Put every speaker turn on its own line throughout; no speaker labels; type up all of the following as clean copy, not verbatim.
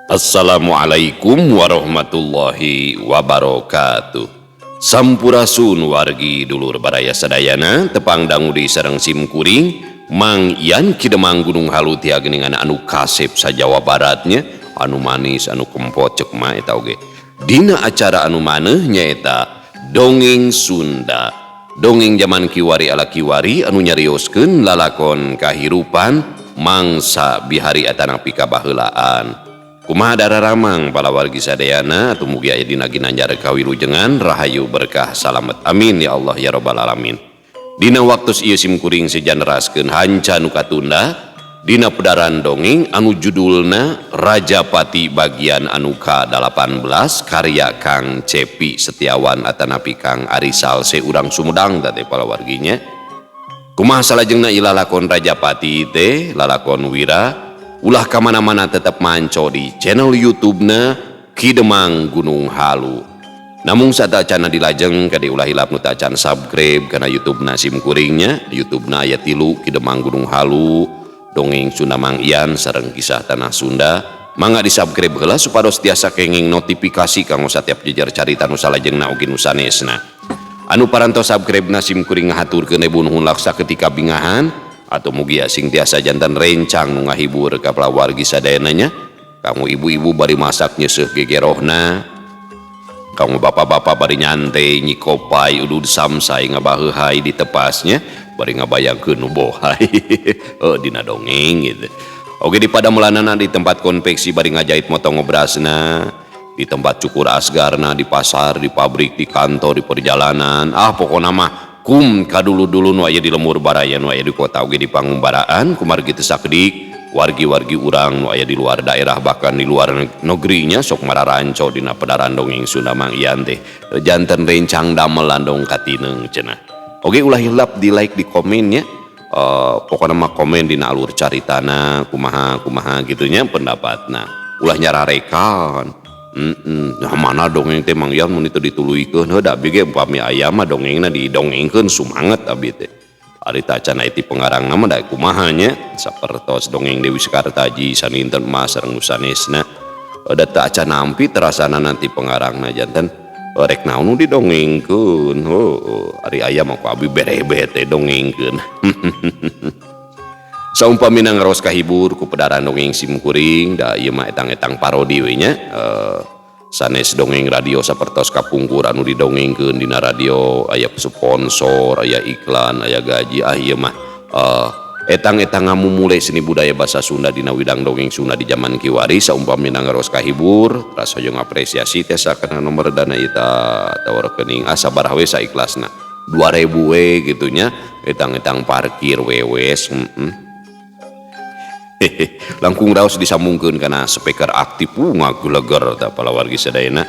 Assalamualaikum warahmatullahi wabarakatuh. Sampurasun wargi dulur baraya sadayana tepang dangu di sareng sim kuring Mang Ian Ki Demang Gunung Halu tia geuningan anu kasep sa Jawa Baratnya anu manis anu kempot cek mah eta oge. Dina acara anu maneuh nyaeta Dongeng Sunda. Dongeng zaman kiwari ala kiwari anu nyarioskeun lalakon kahirupan mangsa bihari atanapi kabaheulaan. Kumaha dararamang palawargi sadayana atuh mugi aya dina ginanjar kawilujengan rahayu berkah salamet amin ya Allah ya rabbal alamin. Dina waktu ieu sim kuring sejan neraskeun hanca nu katunda dina pedaran dongeng anu judulna Rajapati bagian anu ka-18 karya Kang Cepi Setiawan atanapi Kang Ari Salse urang Sumedang teh palawarginya. Kumaha salajengna ieu lalakon Rajapati teh lalakon wira ulah kamana-mana tetap manco di channel YouTube-na Ki Demang Gunung Halu. Namun satacana dilajeng kade ulah hilap nu tacan subscribe kana YouTube-na sim kuringnya. YouTube-na aya 3 Ki Demang Gunung Halu, Dongeng Sunda Mang Ian sareng Kisah Tanah Sunda. Mangga di-subscribe heula supados tiasa kenging notifikasi kanggo satiap jejer carita nu salajengna oge nu sanesna. Anu parantos subscribe-na sim kuring ngahaturkeun ribu nuhun laksa ketika bingahan. Atau mugi sing tiasa jantan rencang nu ngahibur ka palawargi sadayananya. Kamu ibu-ibu bari masak nyeuseuh gegerohna, kamu bapak-bapak bari nyantai nyikopai udud samsai ngabaheuhai di tepasnya bari ngabayangkeun nu bohai oh dina dongeng gitu. Oke di padamelanana di tempat konveksi bari ngajahit motong ngobrasna, di tempat cukur asgarna, di pasar, di pabrik, di kantor, di perjalanan, ah pokona mah kum kadulu-dulu nu aya di lemur baraya nu aya di kota oge di pangumbaraan kumargi teu sakedik wargi-wargi urang nu aya di luar daerah bahkan di luar negerinya sok mararanco dina pedaran dongeng Sunda Mang Ian teh janten rencang damelan dong katineung cenah. Oge ulah hilap di like di komennya, pokona mah komen dina alur caritana kumaha kumaha gitunya pendapatna ulah nyararekan. Nah mana dongeng teh Mang Ian mun itu dituluykeun heuh da abi ge upami aya mah dongengna didongengkeun sumanget abi teh. Ari tacan aya ti pengarangna mah da kumaha nya sapertos dongeng Dewi Sekartaji saninten emas sareng nu sanesna. Da teu acan nampi terasana nanti pengarangna janten rek naon nu didongengkeun heuh ari aya mah ku abi berebe teh dongengkeun. Saumpamina ngaros kahibur ku pedaran dongeng sim kuring da ieu mah etang-etang parodi we nya, sanes dongeng radio sapertos kapungkur anu didongengkeun dina radio aya sponsor aya iklan aya gaji ah ieu mah etang-etang ngamumule seni budaya bahasa Sunda dina widang dongeng Sunda di zaman kiwari. Saumpamina ngaros kahibur teras hoyong apresiasi teh sakana nomor dana eta atawa rekening ah sabaraha we saikhlasna 2000 we gitu nya etang-etang parkir wewes. Langkung raos disambungkeun kana speaker aktif ngageleger tah palawargi sadayana,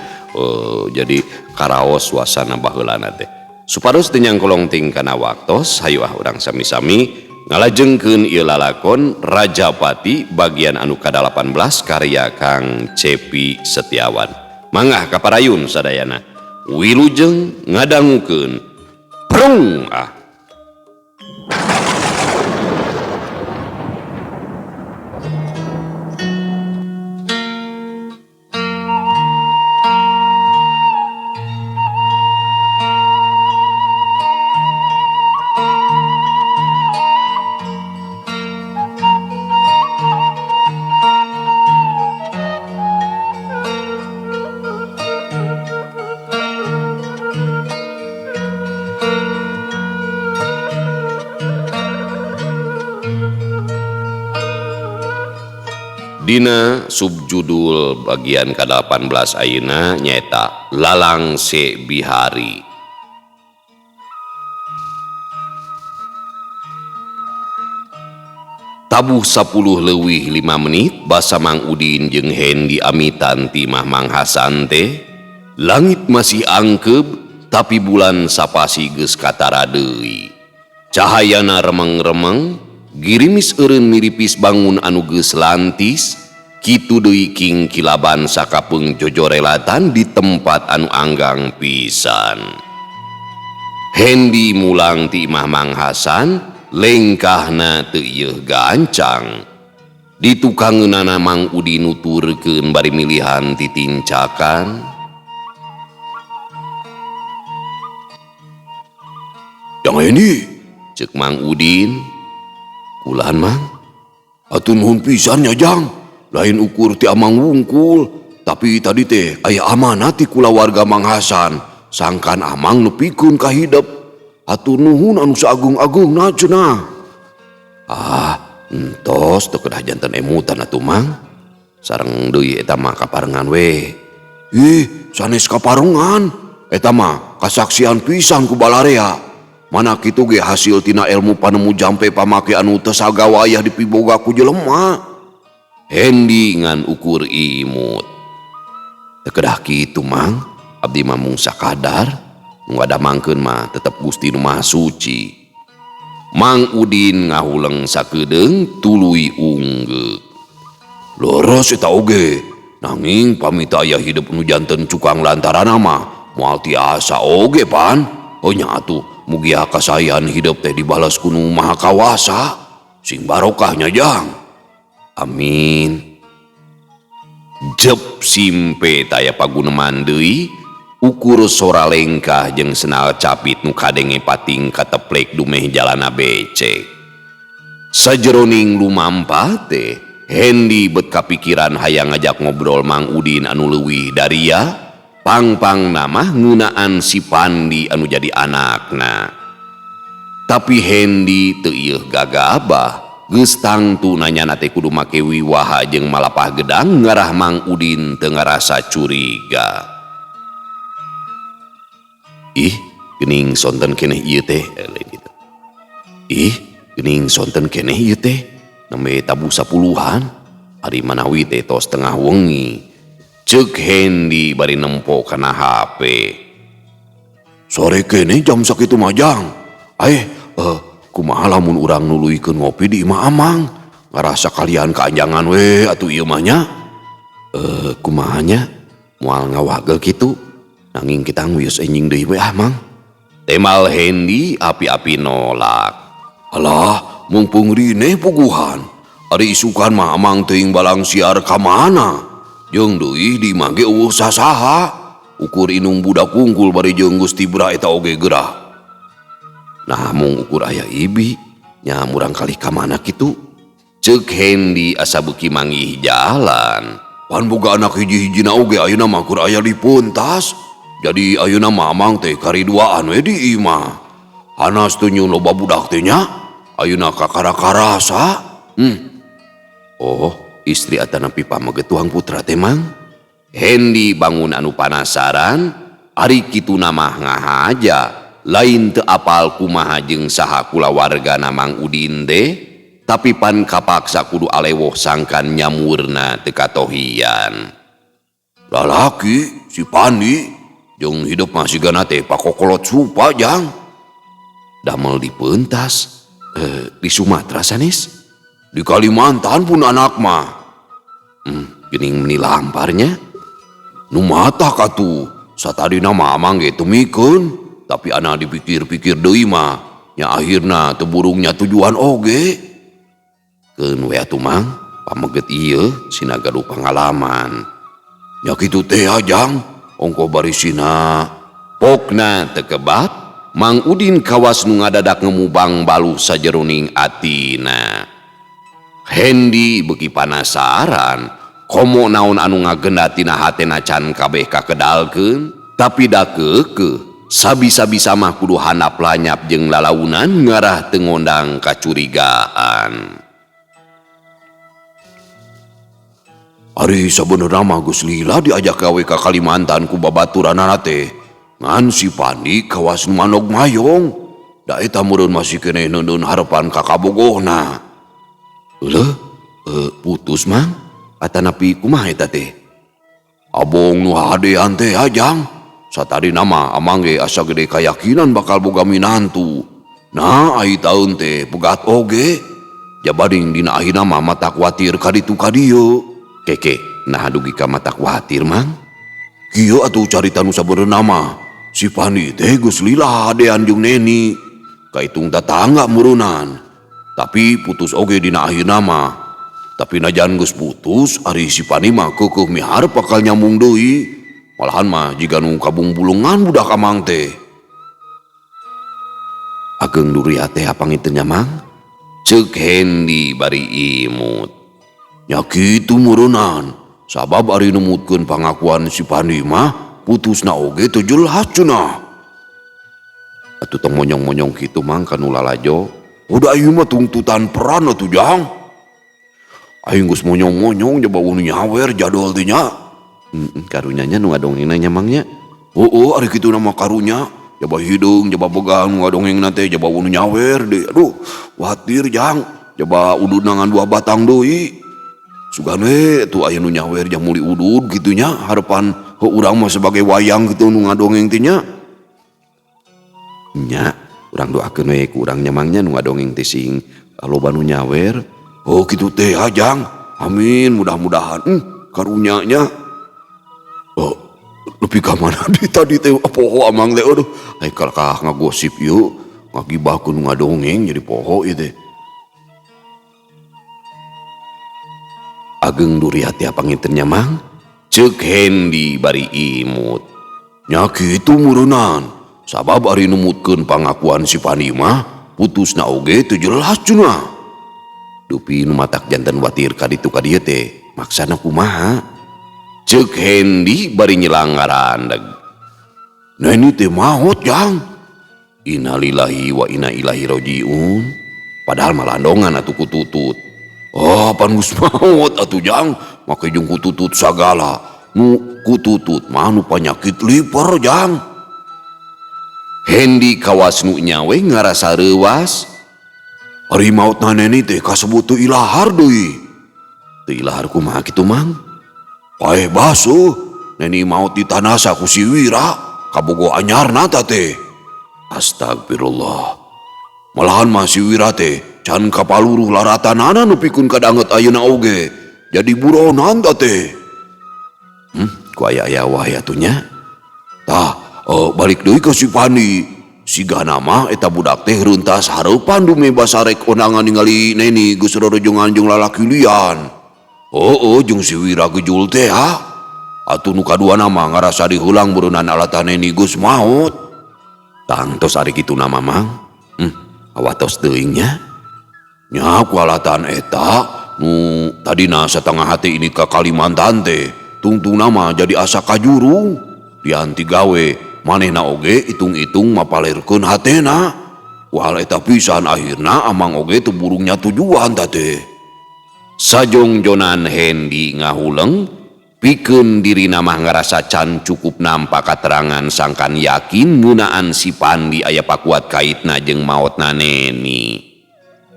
jadi karaos suasana baheulana teh supados teu nyangkolong ting kana waktos. Hayu ah urang sami-sami ngalajengkeun ieu lalakon Rajapati bagian anu ka-18 karya Kang Cepi Setiawan. Mangga kaparayun sadayana wilujeng ngadangukeun prung ah. Dina subjudul bagian ke-18 ayeuna nyaeta Lalangse Bihari. Tabuh 10 leuwih 5 menit basa Mang Udin jeung Hendi amitan ti Imah Mang Hasan teh. Langit masih angkeb tapi bulan sapasi geus katara deui. Cahayana remeng-remeng, girimis eureun miripis bangun anu geus lantis. Kitu deui king kilaban sakapeung jojorelatan di tempat anu anggang pisan. Hendi mulang ti Imah Mang Hasan, lengkahna teu ieuh gancang. Di tukangeunana Mang Udin nuturkeun bari milihan titincakan.
Jang Hendi,
Cek Mang Udin. Kulan Mang.
Atuh nuhun pisan nya Jang. Lain ukur ti Amang wungkul, tapi tadi teh aya amanat ti kulawarga Mang Hasan. Sangkan Amang nepikeun ka hidep. Hatur nuhun anu sagung-agungna cenah.
Ah, entos teu kedah janten emutan atuh Mang. Sareng deui eta mah kaparengan we.
Ih, sanes kaparengan. Eta mah kasaksian pisan ku balarea. Mana kitu ge hasil tina ilmu panemu jampe pamake anu teu sagawayah dipiboga ku jelema.
Hendi ngan ukur imut. Teu kedah kitu Mang, abdi mah mung sakadar. Nu ngadamangkeun mah tetep Gusti nu Maha Suci. Mang Udin ngahuleng sakedeung tuluy unggeuk.
Leres eta oge, nanging pamita aya hidup nu janten cukang lantaran mah moal tiasa oge pan. Oh nya atuh, mugia kasayan hidup teh dibalas ku nu Maha Kawasa. Sing barokah nya Jang.
Amin. Jep simpe taya paguneman deui, ukur sora lengkah jeung senal capit nu kadenge pating kateplek dumeh jalana becek. Sajeroning lumampah teh, Hendi bet kapikiran hayang ngajak ngobrol Mang Udin anu leuwih daria, pang-pang namah ngeunaan si Pandi anu jadi anakna. Tapi Hendi teu ieuh gagabah, geus tangtu nanyana teh kudu make wiwaha jeung malapah gedang ngarah Mang Udin teu ngarasa curiga. Ih, geuning sonten keneh ieu teh, lain gitu. Ih, geuning sonten keneh ieu teh, nembe tabuh 10-an, ari manawi teh tos tengah wengi. Ceuk Hendi bari nempo kana HP.
Sore keneh jam sakitu mah Jang. Kumaha lamun urang nuluykeun ngopi di imah Amang? Ngarasa kalian kaanjangan we atuh ieu mah nya.
Kumaha nya? Moal ngawagel kitu. Nanging kita nguyus enjing deui we ah Mang. Temal Hendi api-api nolak.
Alah, mumpung rineh puguhan. Ari isukan mah Amang teuing balang siar ka mana? Jeung deui di imah ge eueuh sasaha. Ukur inung budak wungkul bari jeung Gusti Bra eta oge geura.
Nah, mung ukur aya ibi, nya murang kali ka mana kitu? Ceuk Hendi asa beuki manggih jalan.
Pan boga anak hiji-hijina oge ayeuna mah keur aya di puntas. Jadi ayeuna mah Amang teh kariduaan we di imah. Hanas teu nyieun loba budak teh nya. Ayeuna kakara-karasa.
Oh, istri atanapi pameget tuang putra teh Mang. Hendi bangun anu panasaran, ari kitu mah ngahaja. Lain teu apal kumaha jeung saha kulawargana Mang Udin teh, tapi pan kapaksa kudu alewoh sangkan nyamurna teu katohian.
Lalaki si Pandi jeung hidup mah sigana teh pakokolot supa Jang.
Damel dipentas, di Sumatera sanes,
di Kalimantan pun anak mah.
Geuning meni lamparnya.
Nu matak atuh, satadina mah Amang ge teu mikeun. Tapi anak dipikir-pikir deui mah, nya akhirna teu burungnya tujuan oge.
Keun we atuh Mang, pameget ieu sina gaduh pangalaman.
Nya kitu teh Jang, ongko bari sina.
Pokna teu kebat, Mang Udin kawas nu ngadadak ngemubang baluh sajeroning atina. Hendi beuki panasaran, komo naon anu ngagenda tina hatena can kabeh kakedalkeun, tapi da keukeuh. Sabisa-bisa mah kudu handap lanyap jeung lalaunan ngarah teu ngondang kacurigaan.
Ari sabenerna mah geus lila diajak gawe ka Kalimantan ku babaturanana teh. Ngan si Pandi kawas nu manog mayong. Da eta meureun masih keneh neundeun harepan ka kabogohna.
Euleuh, putus Mang? Atanapi kumaha eta teh?
Abong nu hadean teh Jang. Satadina mah Amang ge asa gede kayakinan bakal boga minantu. Nah, ai taun teh pegat oge. Jabading dina akhirna mah mata kuatir ka ditu ka dieu.
Keke, nah dugi ka mata kuatir Mang?
Kieu atuh carita nu sabenerna mah. Si Pandi teh geus lila hadean jeung Neni. Kaitung tatangga meureunnan. Tapi putus oge dina akhirna mah. Tapi najan geus putus ari si Pandi mah keukeuh miharep bakal nyambung deui. Malahan mah jiga nu kabungbulungan budak amang teh.
Ageng duriat teh panginten nya Mang? Ceuk Hendi bari imut.
Nya kitu meureunnan. Sabab ari numutkeun pangakuan si Pandi mah putusna oge teu jelas cenah.
Atuh tong monyong-monyong kitu Mang ka nu lalajo.
Udah ieu mah tungtutan peran atuh Jang. Aing geus monyong-monyong jaba nu nyawer jadol teh nya.
Karunya nya nu ngadongengna nya Mang nya.
Heueuh ari kitu mah karunya. Jaba hideung jaba begang nu ngadongengna teh jaba nu nyawer deui. Aduh, watir Jang. Jaba ududna ngan dua batang deui. Sugan we tuh aya nu nyawer jang meuli udud kitu nya harepan heuh urang mah sebagai wayang kitu nu ngadongeng teh nya.
Nya, urang doakeun we ku urang nya Mang nya nu ngadongeng teh sing loba nu nyawer.
Oh kitu teh Jang. Amin mudah-mudahan. Karunya nya. Oh, lebih ka mana di tadi teh poho amang teh aduh. Ai kalakah ngagosip ieu ngagibahkeun ngadongeng jadi poho ieu teh.
Ageng duriat teh panginten nya Mang? Ceuk Hendi bari imut.
Nya kitu meureunnan. Sabab ari numutkeun pangakuan si Pandi mah putusna oge teu jelas cenah.
Dupi nu matak janten watir ka ditu ka dieu teh maksana kumaha? Ceuk Hendi bari nyelang ngarandeg.
Neni teh maot Jang.
Innalillahi wa inna ilaihi rajiun. Padahal mah landongan atuh kututut.
Oh, pan geus maot atuh Jang, make jeung kututut sagala. Nu kututut mah nu panyakit liver Jang.
Hendi kawas nu nyawe ngarasa reuwas.
Ari maotna Neni teh kasebut teu ilahar deui.
Teu ilahar kumaha kitu Mang?
Paeh basuh, Neni maot di tanasa ku si Wira, kabogo anyarna ta teh. Astagfirullah. Malahan mah si Wira teh can kapaluruh laratanana nepikeun kadanget ayeuna oge. Jadi buronan ta teh.
Ku aya-aya wae atuh nya.
Tah, balik deui ka si Pandi. Sigana mah eta budak teh reuntas hareupan dume basarek ondangan ningali Neni geus rorojongan jeung lalaki lian. Heueuh jeung si Wira gejul teh ha. Atuh nu kaduana mah ngarasa diheulang beureunan alatan Neni geus maot.
Tangtos ari kitu na mah Mang. Awatos teuing nya.
Nya ku alatan eta nu tadina satengah hati ini ka Kalimantan teh tungtungna mah jadi asa kajurung. Dianti gawe manehna oge hitung-hitung mapalerkeun hatena. Ku hal eta pisan akhirna amang oge teu burungnya tujuan ta teh.
Sajongjonan Hendi ngahuleng pikeun dirina mah ngarasa can cukup nampa katerangan sangkan yakin ngeunaan si Pandi aya pakuat kaitna jeung maotna Neni.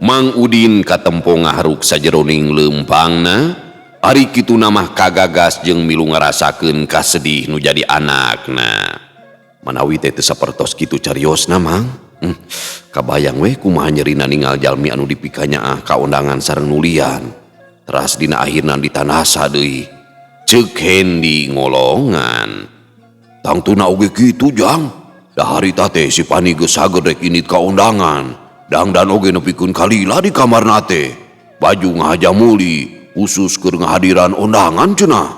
Mang Udin katempo ngaharuk sajeroning leumpangna, ari kituna mah kagagas jeung milu ngarasakeun kasedih nu jadi anakna. Manawi teh teu sapertos kitu cariosna Mang. Kabayang weh kumaha nyerina ninggal jalmi anu dipikanyaah ka ondangan sareng nulian. Teras dina akhirna ditanasa deui. Ceuk Hendi ngolongan.
Tangtuna oge kitu Jang. Da harita teh si Pandi geus saged rek indit ka ondangan. Dangdan oge nepikeun kalila di kamarna teh. Baju ngahaja muli khusus keur ngahadiran ondangan cenah.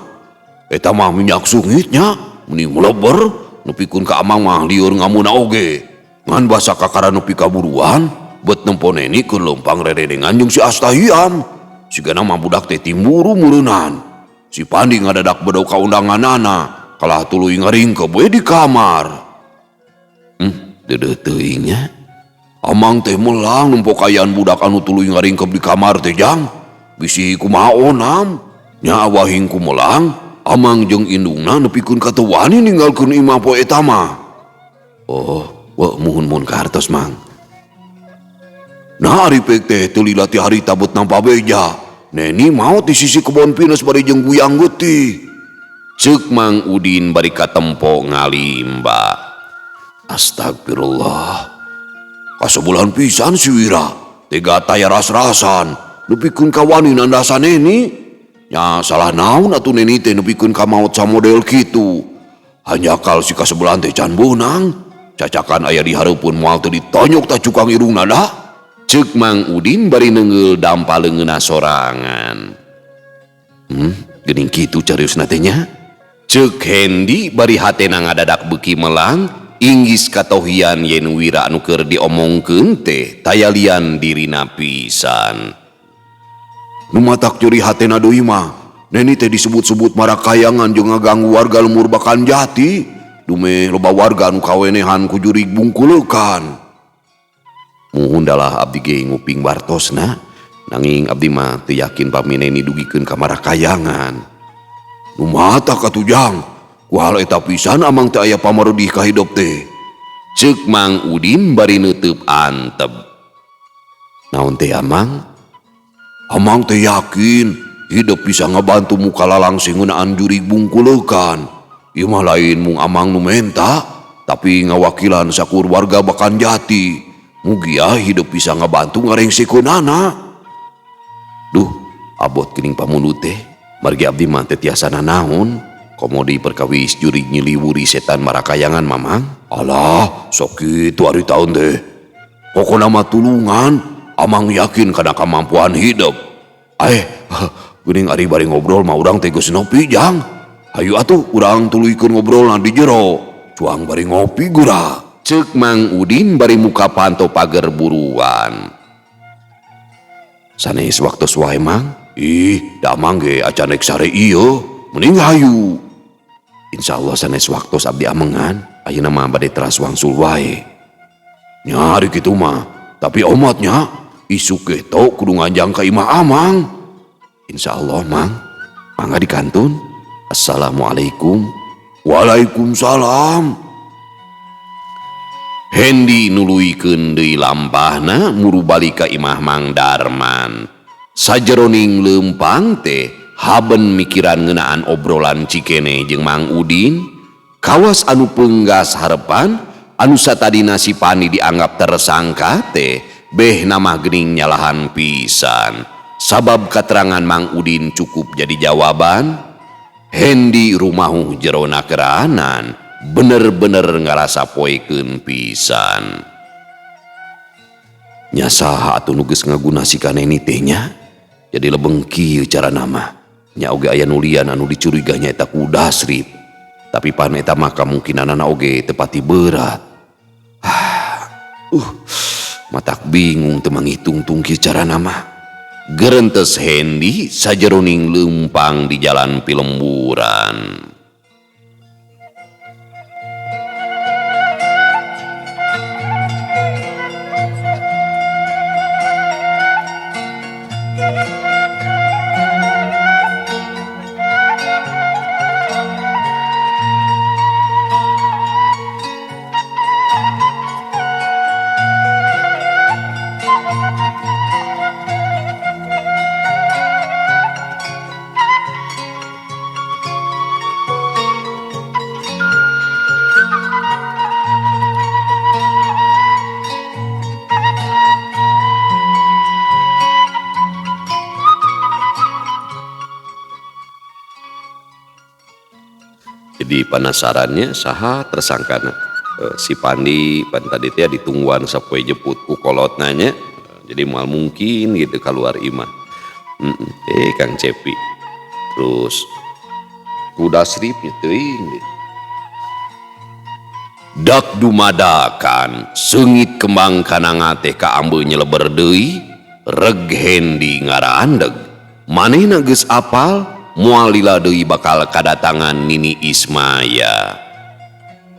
Eta mah minyak sungit nya, meni meleber nepikeun ka amang mah lieur ngamuna oge. Ngan basa kakara nepi kaburuan, bet nempo Neni keur leumpang reredengan jeung si Astahiam. Sigana mah budak teh timburu meureunnan. Si Pandi ngadadak bedog ka undanganana, kalah tuluy ngaringkeup we di kamar.
Deudeuh teuing nya.
Amang teh melang nempo kaayaan budak anu tuluy ngaringkeup di kamar teh Jang. Bisi kumaha onam. Nya awahing ku melang, amang jeung indungna nepikeun ka teu wani ninggalkeun imah poe eta mah.
Oh, weuh muhun-muhun ka hartos Mang.
Nah ari pek teh teu lila ti harita beut nampa beja. Neni maot di sisi kebon pinus bari jeung guyang getih.
Ceuk Mang Udin bari katempo ngalimba.
Astagfirullah. Kasebulan pisan si Wira. Tega taya ras-rasan. Nepikeun ka wani nandasan Neni. Nya salah naon atuh Neni teh nepikeun ka maot samodel kitu. Hanjakal si kasebelan teh can beunang. Cacakan aya di hareupeun moal teu ditonyok ta cukang irungna da.
Ceuk Mang Udin bari neungeul dampa leungeunna sorangan. Geuning kitu cariosna teh nya? Ceuk Hendi bari hatena ngadadak beuki melang, inggis katohian yen Wira anu keur diomongkeun teh tayalian dirina pisan.
Nu matak nyeri hatena deui mah, Neni teh disebut-sebut marakayangan jeung ngaganggu warga lembur Bakan Jati. Dumeh loba warga nu kawenehan ku jurig bungkuleukan.
Muhun dalah abdi ge nguping wartosna, nanging abdi mah teu yakin pami Neni dugikeun ka marakayangan.
Nu matak atuh Jang, ku hal eta pisan amang teh aya pamaredih ka hidup teh.
Ceuk Mang Udin bari neuteub antep. Naon teh Amang?
Amang teh yakin hidup bisa ngabantu muka lalangsi ngeunaan jurig bungkuleukan. Ieu mah lain mung amang nu menta, tapi ngawakilan sakur warga Bakan Jati. Mugia hidup bisa ngabantu ngarengsekeunana.
Duh, abot geuning pamundut teh. Margi abdi mah teu tiasa nanaon. Komo deui perkawis jurig nyiliwuri setan marakayangan mamang.
Alah, sok kitu ari taun teh. Pokona mah tulungan, amang yakin kana kamampuan hidup. Geuning ari bari ngobrol mah urang teh geus ngopi Jang. Hayu atuh urang tuluykeun ngobrolna di jero. Cuang bari ngopi gura.
Ceuk Mang Udin bari muka panto pager buruan. Sanes waktos wae Mang.
Ih, da Mang ge acan rek sare ieu. Mending hayu.
Insyaallah sanes waktos abdi amengan. Ayeuna mah bade teras wangsul wae.
Nya ari kitu mah, tapi omatnya isuk ge tok kudu nganjang ka imah Amang.
Insyaallah Mang. Mangga dikantun. Assalamualaikum.
Waalaikumsalam.
Hendi nuluykeun deui lampahna muru balik ka imah Mang Darman. Sajeroning leumpang teh haben mikiran ngeunaan obrolan Cikene jeung Mang Udin. Kawas anu peunggas harepan anu satadina si Pani dianggap tersangka teh beh nama geuning nyalahan pisan. Sabab katerangan Mang Udin cukup jadi jawaban. Hendi rumahuh jerona keranan bener-bener ngarasa poekeun pisan. Nya saha atuh nu geus ngaguna si Kaneni teh nya? Jadi lebeng kieu carana mah. Nya oge aya nu lian anu dicuriga nya eta ku Dasrip. Tapi pan eta mah kamungkinanana oge teu pati berat. Matak bingung teu manghitung-tung kieu carana mah. Gerentes Hendi sajeroning leumpang di jalan pilemburan. Jadi penasarannya saha tersangkana. Si Pandi pan tadi teh ditungguan sapoe jeput ku kolot nanya. Jadi moal mungkin gitu keluar imah. Kang Cepi. Terus kuda Srip teuing gitu. Dak dumadakan seungit kembang kananga teh kaambe nyeleber deui, reg Hendi ngaraandeg. Manehna geus apal moal lila deui bakal kadatangan Nini Ismaya.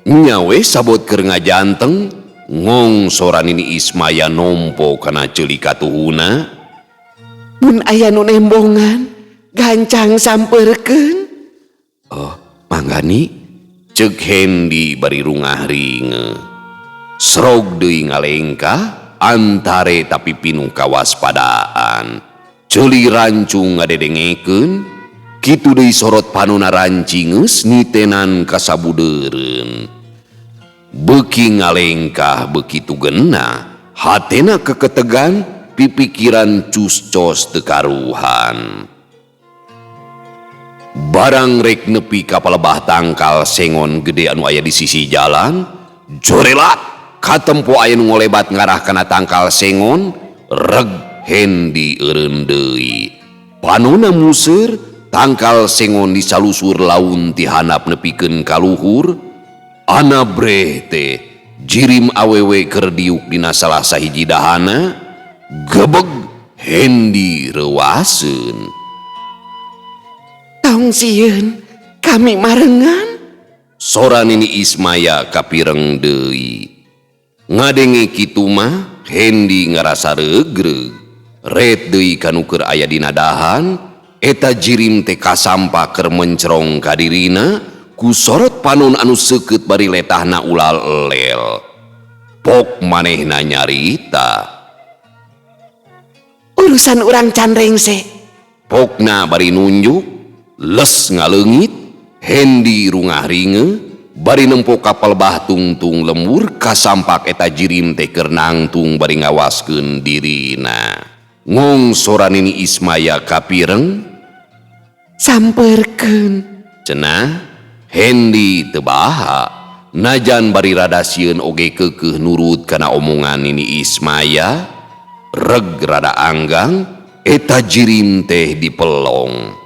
Nyawe sabot keur ngajanteng ngongsora Nini Ismaya nompo kana ceuli katuhuna.
Mun aya nu nembongan gancang sampeurkeun.
Oh, mangga ni? Ceuk Hendi bari rungah ringe. Srog deui ngalengkah antare tapi pinuh kawaspadaan. Ceuli rancung ngadedengekeun. Kitu deui sorot panona rancingeus nitenan kasabudeureun. Beuki ngalengkah beuki tugena, hatena keketegan, pipikiran cus-cos teu karuhan. Barang rek nepi ka palebah tangkal sengon gede anu aya di sisi jalan, jorelat katempo aya nu ngolebat ngarah kana tangkal sengon, Reg Hendi eureun deui. Panona museur tangkal sengon disalusur laun ti handap nepikeun ka luhur. Anabreh teh jirim awewe keur diuk dina salah sahiji dahana. Gebeg Hendi reuaseun.
Tong sieun kami marengan.
Sora Nini Ismaya kapireng deui. Ngadenge kitu mah Hendi ngarasa regreg. Ret deui kanu keur aya dina dahan, eta jirim teh kasampa keur mencerong ka dirina ku sorot panon anu seukeut bari letahna ulal elel. Pok manehna nyarita.
Urusan urang can rengse.
Pokna bari nunjuk, les ngaleungit, Hendi rungah ringe, bari nempo kapal bah tungtung lembur kasampak eta jirim teh keur nangtung bari ngawaskeun dirina. Ngong sora Nini Ismaya kapireng,
samperkeun.
Cenah Hendi teu baha, najan bari rada sieun oge keukeuh nurut kana omongan Nini Ismaya. Reg rada anggang, eta jirim teh dipelong.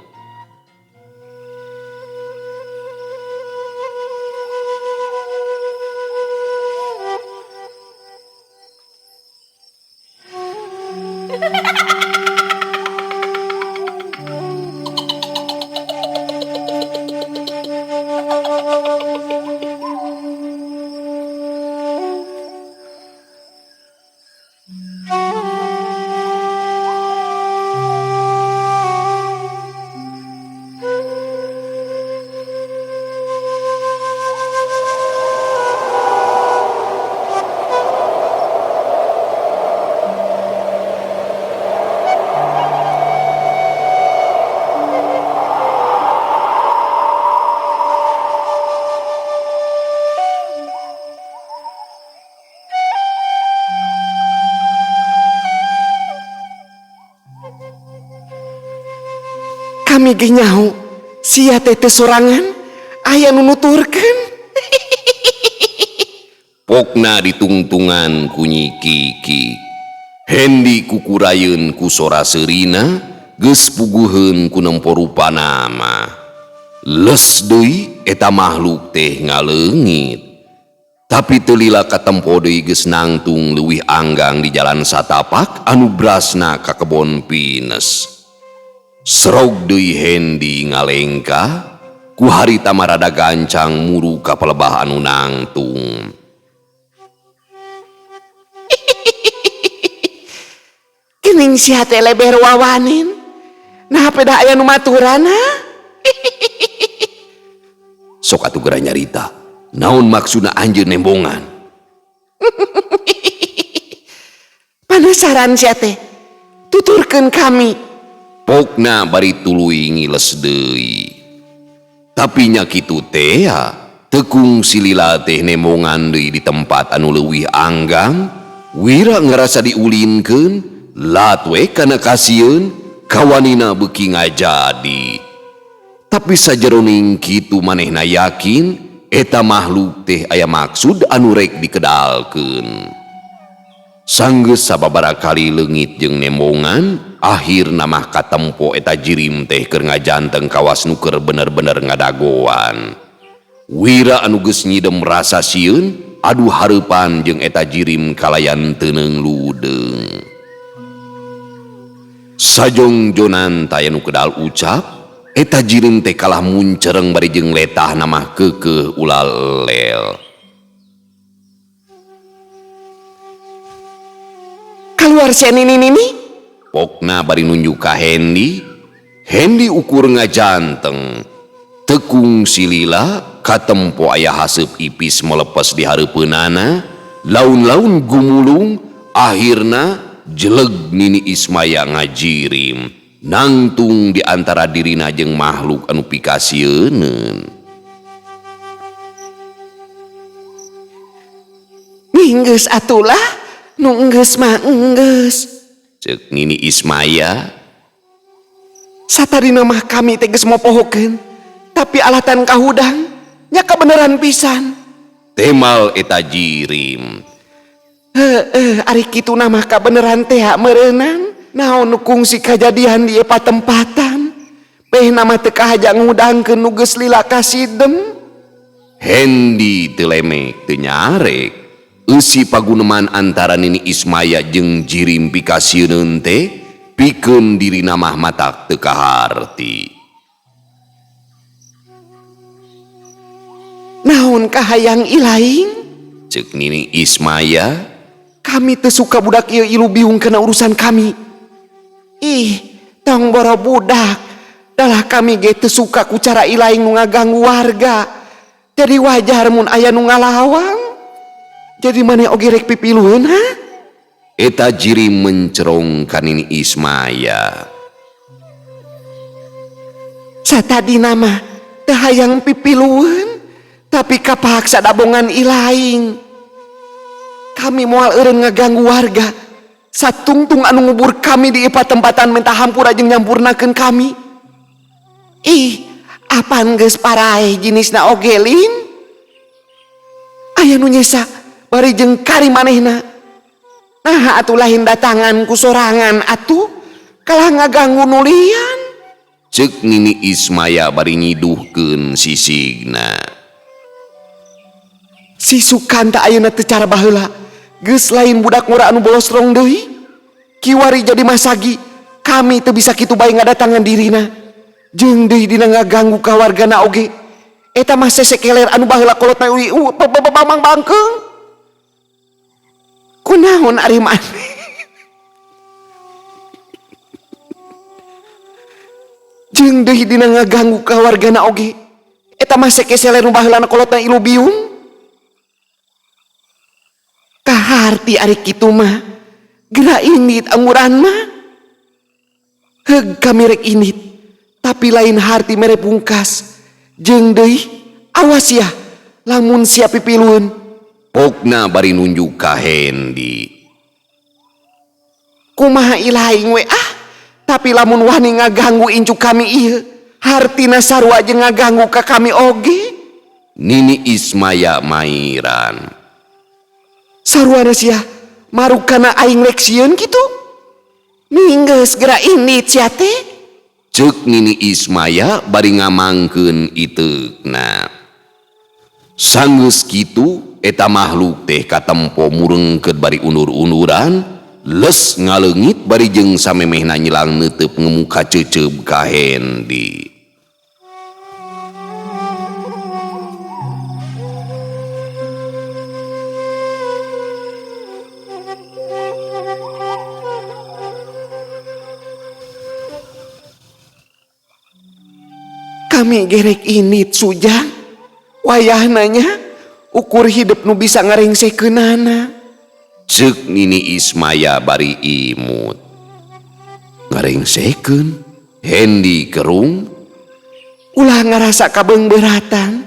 Kami ge nyaho sia teh teu sorangan aya nu nuturkeun.
Pokna ditungtungan ku Nyi Kiki. Hendi kukurayeun ku sora seurina geus puguheun ku nempo rupana mah. Les deui eta makhluk teh ngaleungit. Tapi teu lila katempo deui geus nangtung leuwih anggang di jalan satapak anu brasna ka kebon pinus. Serog deui Hendi ngalengkah ku harita marada gancang muru ka palebah anu nangtung.
Geuning sia teh leber wawanin. Nah peda aya nu maturana.
Sok atuh geura nyarita. Naon maksudna anjeun nembongan?
Panasaran sia teh. Tuturkeun kami.
Pokna bari tuluy ngiles deui. Tapi nya kitu teh tekung silila teh nembongan deui di tempat anu leuwih anggang, wira ngarasa diulinkeun, lat we kana kasieun, kawanina beuki ngajadi. Tapi sajeroning kitu manehna yakin eta makhluk teh aya maksud anu rek dikedalkeun. Sanggeus sababaraha kali leungit jeung nembongan, akhirna mah katempo eta jirim teh keur ngajanteng kawas nu keur bener-bener ngadagoan. Wira anu geus nyidem rasa sieun, adu hareupan jeung eta jirim kalayan teuneung ludeung. Sajongjonan taya nu kedal ucap, eta jirim teh kalah muncereng bari jeung letahna mah keukeuh ulal lel.
Keluar sia nini nini.
Pokna bari nunjuk ka Hendi. Hendi ukur ngajanteng. Tekung silila katempo aya haseup ipis melepas di hareupeunana. Laun-laun gumulung akhirna jeleg Nini Ismaya ngajirim. Nangtung di antara dirina jeung makhluk anu pikasieuneun.
Minggeus atulah. Nu enggeus mah enggeus.
Ceuk Nini Ismaya.
Satadina mah kami teh geus mopohokeun, tapi alatan kahudang nya kabeneran pisan.
Temal eta jirim.
Heeh, ari kitu mah kabeneran teh meureunan. Naon nu kungsi kajadian di patempatan? Behna mah teu kahaja ngudangkeun nu geus lila kasidem.
Hendi teu lemek teu nyarek. Eusi paguneman antara Nini Ismaya jeung Jirim pikasieun teh pikeun dirina mah matak teu kaharti.
Naon kahayang ilaing?
Ceuk Nini Ismaya.
Kami teu suka budak ieu ilu biung kana urusan kami. Ih, tong boro budak. Dalah kami ge teu suka ku cara ilaing nu ngaganggu warga. Jadi wajar mun aya nu ngalawang. Jadi maneh oge rek pipilueun ha?
Eta Jirim mencerong ka Nini Ismaya.
Satadina mah teu hayang pipilueun, tapi kapaksa dabongan ilaing. Kami moal eureun ngaganggu warga. Satungtung anu ngubur kami di patempatan minta hampura jeung nyampurnakeun kami. Ih, apan geus paraeh jinisna oge lin? Aya nu nyesa bari jeung kari manehna. Nah atuh lain datangan ku sorangan atuh kalah ngaganggu nu lian.
Ceuk Nini Ismaya bari nyiduhkeun sisigna.
Si Sukanta ayeuna teu cara baheula. Geus lain budak ngora anu bolosrong deui. Kiwari jadi masagi. Kami teu bisa kitu bae ngadatangan dirina. Jeung deui dina ngaganggu ka wargana oge. Eta mah sesekeler anu baheula kolotna bamang bangkeung. Kunaon ari maneh? Jeung deui dina ngaganggu ka wargana oge. Eta mah sekeseler nu baheulana kolotna ilu biung. Kaharti ari kitu mah. Geura indit angguran mah. Heug kami rek indit, tapi lain harti mere pungkas. Jeung deui awas ya lamun sia pipilueun.
Pokna bari nunjuk ka Hendi.
Kumaha ilaing we ah, tapi lamun wani ngaganggu incu kami ieu, hartina sarua jeung ngaganggu ka kami oge.
Nini Ismaya mairan.
Saruana sia marukana aing rek sieun kitu. Minggeus geura indit sia teh.
Ceuk Nini Ismaya bari ngamangkeun iteukna. Sanggeus kitu eta makhluk teh katempo murengkeut bari undur-unduran, les ngaleungit bari jeung samemehna nyilang neuteup ngemuka ceuceub ka Hendi.
Kami gerek init sujang, wayah nanya ukur hidup nu bisa ngarengsekeunana.
Ceuk Nini Ismaya bari imut. Ngarengsekeun? Hendi kerung.
Ulah ngarasa kabeungbeuratan.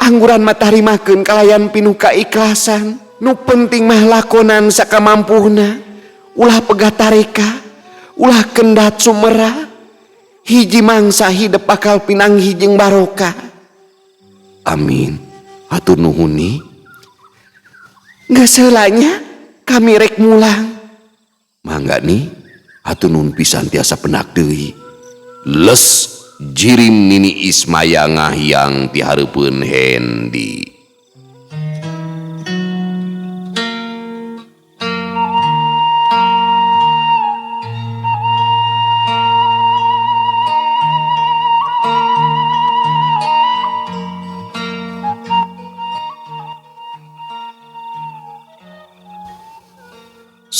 Angguran mah tarimakeun kalayan pinuh kaikhlasan. Nu penting mah lakonan sakamampuhna. Ulah pegat tareka, ulah kendat sumera. Hiji mangsa hidup bakal pinanggih jeung barokah.
Amin. Hatur nuhun ni.
Geus heula nya kami rek mulang.
Mangga ni, hatur nuhun pisan tiasa penak deui. Les Jirim Nini Ismaya ngahiang ti hareupeun Hendi.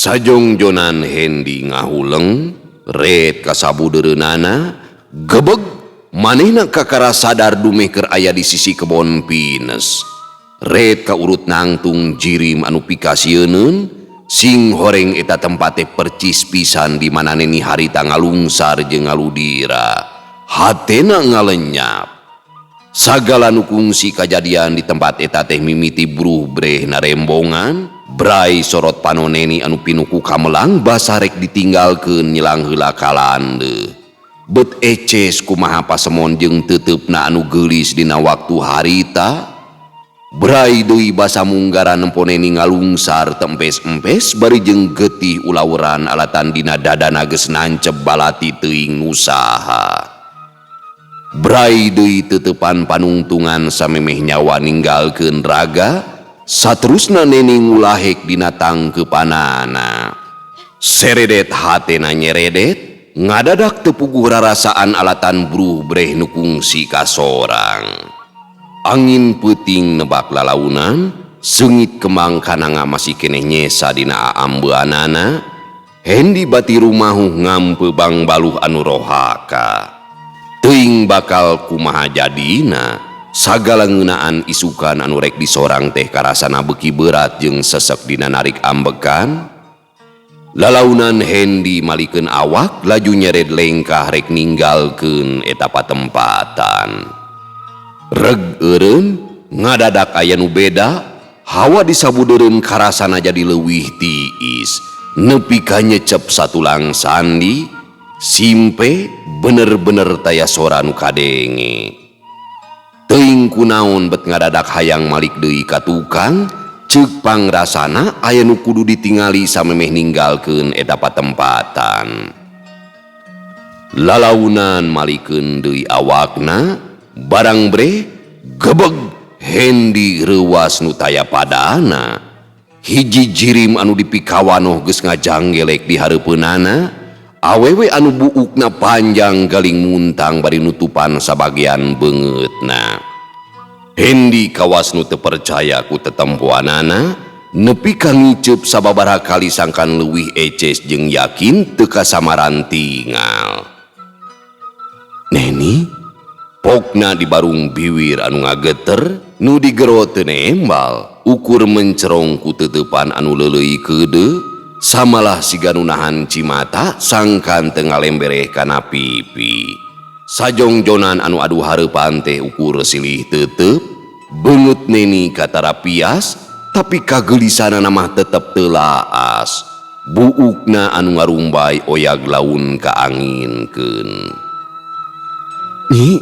Sajongjonan Hendi ngahuleng, ret kasabudeureunana, gebeg manehna kakara sadar dumeh keur aya di sisi kebon pinus. Ret ka urut nangtung Jirim anu pikasieuneun, sing horeng eta tempat teh percis pisan di mana neni harita ngalungsar jeung ngaludira. Hatena ngalenyap. Sagala nu kungsi kajadian di tempat eta teh mimiti buruh breh narembongan, brai sorot panoneni anu pinuku kamelang basarek ditinggalkeun nyilang heula kalandeuh. Bet eces kumaha pasemon jeung teuteupna anu geulis dina waktu harita. Brai deui basa munggaran nempo Neni ngalungsar tempes-empes bari jeung getih ulawuran alatan dina dadana geus nancep balati teuing nu saha. Brai deui teuteupan panungtungan samemeh nyawa ninggalkeun raga, saterusna Neni ngulahek dina tangkeupanana. Seredet hatena nyeredet, ngadadak teu puguh rarasaan alatan bruh breh nu kungsi kasorang. Angin peuting nebak lalaunan, seungit kembang kananga masih keneh nyesa dina aambeanana. Hendi bati rumahuh ngampe bangbaluh anu rohaka. Teuing bakal kumaha jadina, sagala ngeunaan isukan anu rek disorang teh karasana beuki berat jeung sesek dina narik ambekan. Lalaunan Hendi malikeun awak laju nyered lengkah rek ninggalkeun eta patempatan. Reg eureun ngadadak aya nu beda, hawa disabudeureun karasana jadi leuwih tiis. Nepi ka nyecep satulang sandi, simpe bener-bener taya sora nu kadenge. Teuing kunaon bet ngadadak hayang malik deui ka tukang, ceuk pangrasana aya nu kudu ditingali samemeh ninggalkeun eta patempatan. Lalaunan malikeun deui awakna, barang breh gebeg Hendi reuwas nu taya padana. Hiji jirim anu dipikawanoh geus ngajanggelek di hareupeunana, awewe anu buukna panjang galing muntang bari nutupan sabagian beungeutna. Hendi kawas nu teu percaya ku tetempoanana, nepi ka ngiceup sababaraha kali sangkan leuwih eces jeung yakin teu kasamaran tingal. Neni pokna di barung biwir anu ngageter, nu digero teu nembal, ukur mencerong ku teuteupan anu leuleuy keudeuh, samalah siga nu nahan cimata sangkan teu ngalembereh kana pipi. Sajongjonan anu adu hareupan teh ukur silih teuteup, beungeut Neni katara pias, tapi kagelisanana mah tetep teu laas. Buukna anu ngarumbay oyag laun kaanginkeun.
Nyi,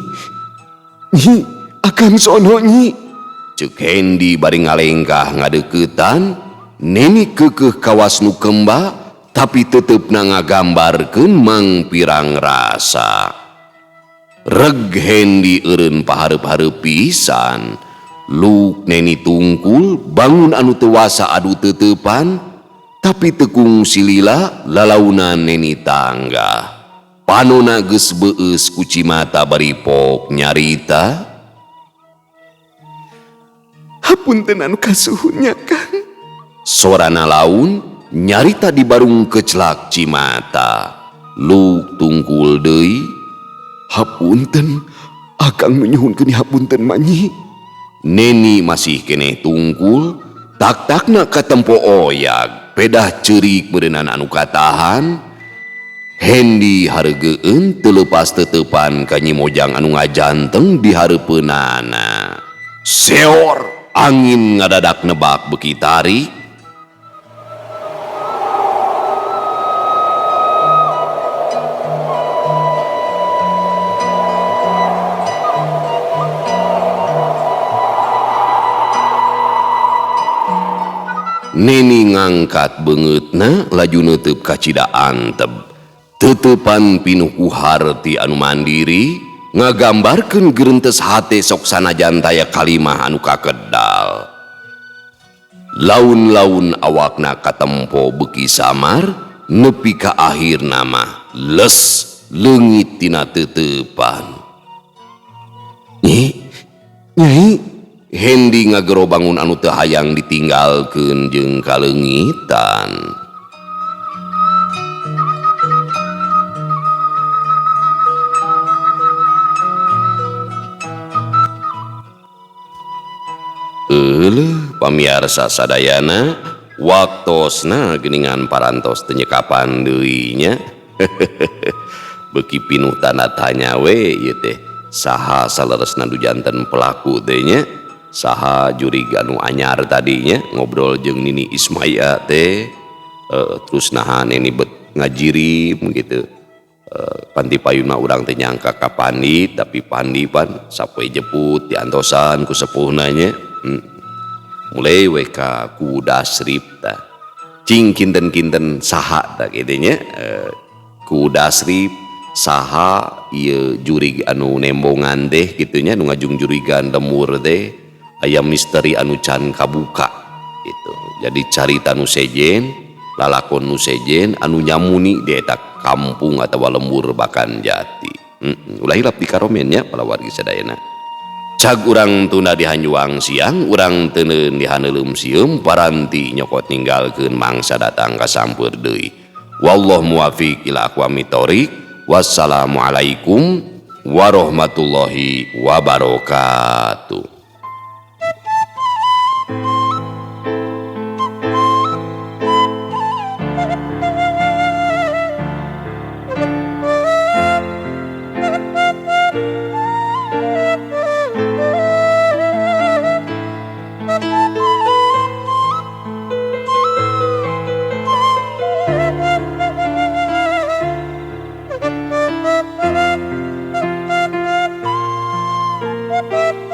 nyi, akang sono nyi.
Ceuk Hendi bari ngalengkah ngadeuketan, Neni keukeuh kawas nu kemba, tapi tetepna ngagambarkeun mangpirang rasa. Reg Hendi eureun pahareup-hareup pisan, luk Neni tungkul bangun anu teu wasa adu teuteupan, tapi teu kungsi lila lalaunan Neni tanggah. Panona geus beueus ku cimata bari pok nyarita.
Hapunten anu kasuhunnya, Kang.
Sorana laun nyarita di barung kecelak cimata. Luk tungkul deui.
Hapunten, akang menyuhunkeun hapunten manyi.
Neni masih keneh tungkul, tak-takna katempo oyag, pedah ceurik beureunan anu katahan. Hendi hareugeun teu leupas teuteupan ka Nyi Mojang anu ngajanteng di hareupeunana. Seor angin ngadadak nebak beuki tarik. Neni ngangkat beungeutna laju neuteub ka cida anteb. Teuteupan pinuh ku harti anu mandiri, ngagambarkeun gerentes hate sok sanajan taya kalimah anu kakedal. Laun-laun awakna katempo beuki samar, nepi ka akhirna mah les leungit tina teuteupan. Nyi, nyai, Hendi ngagero bangun anu teu hayang ditinggalkeun jeung kaleungitan. Euleuh pamiarsa sadayana, waktosna geuningan parantos teu nyekapan deui nya. Beuki pinuh tanda tanya we ieu teh. Saha saleresna nu janten pelaku teh nya? Saha jurig anu anyar tadinya ngobrol jeung Nini Ismaya teh, terus naha Neni bet ngajirim gitu. Panti payuna urang teh nyangka ka Pandi, tapi Pandi pan sapoe jeput diantosan ku sepuhna nya. Mulai we ka Kuwu Dasrip tah. Cing kinten-kinten saha tah kitu nya. Kuwu Dasrip saha ieu jurig anu nembongan teh kitu nya, nu ngajung-jurigan lemur teh, aya misteri anu can kabuka gitu. Jadi carita nu sejen, lalakon nu sejen anu nyamuni di eta kampung atawa lembur Bakan Jati. Ulah hilap di karomen nya palawargi sadayana. Cag urang tunda di hanjuang siang, urang teuneun di haneuleum sieum, paranti nyokot ninggalkeun mangsa datang ka sampeur deui. Wallahu muwafiq ila aqwamit thoriq. Wassalamualaikum warahmatullahi wabarakatuh.
Thank you.